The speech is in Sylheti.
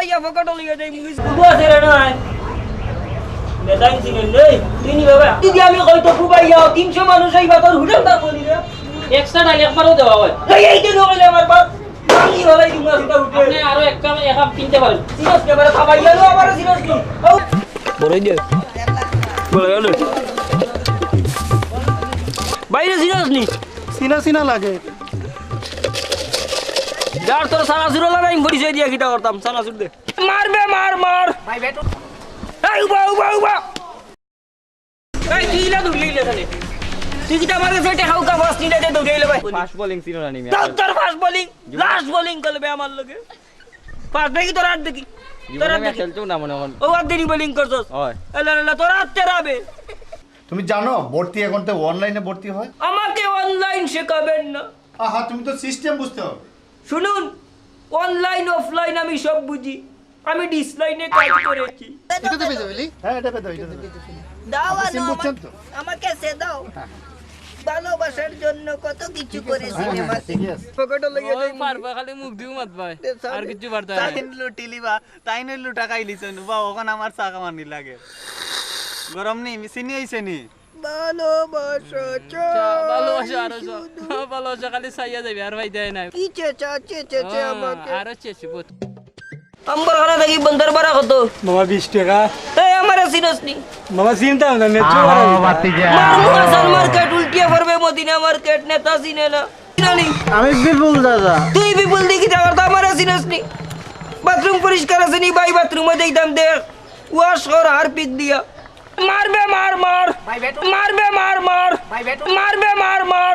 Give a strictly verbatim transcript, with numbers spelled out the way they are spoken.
ইয়া পকেটো লইয়া যাই মুগি। বুবু আছে রে নয়। নেতাইন সিনেন নেই। তুই নি বাবা। যদি আমি কই তো বুবাইয়া তিনশো মানুষ এই বাতর হোটেল তা বলি রে। এক্সট্রা ডাইল একবারও দেওয়া হয়। এই, এই যে নইলে আমার বাপ। আমি বাবাই দিমু আসুটা হোটেল। আপনি আরো এক কাপ, এক কাপ কিনতে পারেন। সিরিয়াস কে বারে খাবাইয়া লো আমার সিরিয়াস কি? ও। বড় হয়ে যাও। বড় হয়ে গেল। বাইরে সিরিয়াস নি। সিনা সিনা লাগে। যার তোর সানাসুর ওলা নাই, পরিচয় দিয়া কিতা করতাম, সানাসুর দে। মার বে, মার, মার। ভাই, বেটো। এই, উবা, উবা, উবা। এই, তুই ইলা দৌড়িয়ে ইলা খালি। তুই কিতা আমার কাছে টেকা উকা পাস নি, ইলা দৌড়িয়ে ইলা ভাই। ফাস্ট বোলিং ছিল না নি, তোর, তোর ফাস্ট বোলিং, লাস্ট বোলিং করবে আমার লগে। ফাস্ট দেখি তোর হাত দেখি। তোর জীবনে হাত আমি দেখি। খেলতেও না মনে হয়। ও হাত দেখি বোলিং করছস। হয়। এলা, এলা, তোর হাত তেরাবে। তুমি জানো ভর্তি এখন তো অনলাইনে ভর্তি হয়? আমাকে অনলাইন শেখাবেন না। আহা, তুমি তো সিস্টেম বুঝতে হবে। শুনুন, অনলাইন অফলাইন আমি সব বুঝি। আমি ডিসলাইনে কাজ করেছি। এটা তো পেয়ে যাবে, লি? হ্যাঁ, এটা পেয়ে যাবে, এটা পেয়ে যাবে। দাও আপনি আনো সিম আমার, বুঝছেন তো? আমাকে সে দাও। ভালোবাসার জন্য কত কিছু করেছি রে মা। হ্যাঁ, হ্যাঁ, ঠিকই আছে। পকেটে লেগে ওই যাই। পারবা খালি মুখ দিও মাত ভাই। এ, আর সামনে কিছু বার্তা নাই। তাইন লুটি লিবা, তাইন লুটা খাইলিছন। বা, ওখানে আমার চা খাওয়ানি লাগে। গরম নি, চিনি হইছে নি? ভালোবাসা চা, ভালোবাসা আরো চা। শুধু। ভালোবাসা খালি চাইয়া যাবে, আর ভাই দেয় না। কি চে চা, চে, চে, চে আহ, আমাকে। আরো চেয়েছি, বহুত। আম্বরখানা থাকি বন্দর ভাড়া কত? মামা, বিশ টাকা। এই, আমারে চিনস নি? মামা, চিনতাম না, মেট্রো ভাড়া দিতাম। মারমু হাসান মার্কেট, উল্টিয়া পড়বে মদিনা মার্কেট, নেতা চিনে না। চিনো নি? আমি বিপুল দাদা। তুই বিপুল দি কিতা করতা, আমারে চিনস নি? বাথরুম পরিষ্কার আছে নি ভাই? বাথরুমে যাইতাম দেখ, ওয়াশ কর হারপিক দিয়া। মার বে, মার, মার। মার বে, মার, মার। মার বে, মার, মার।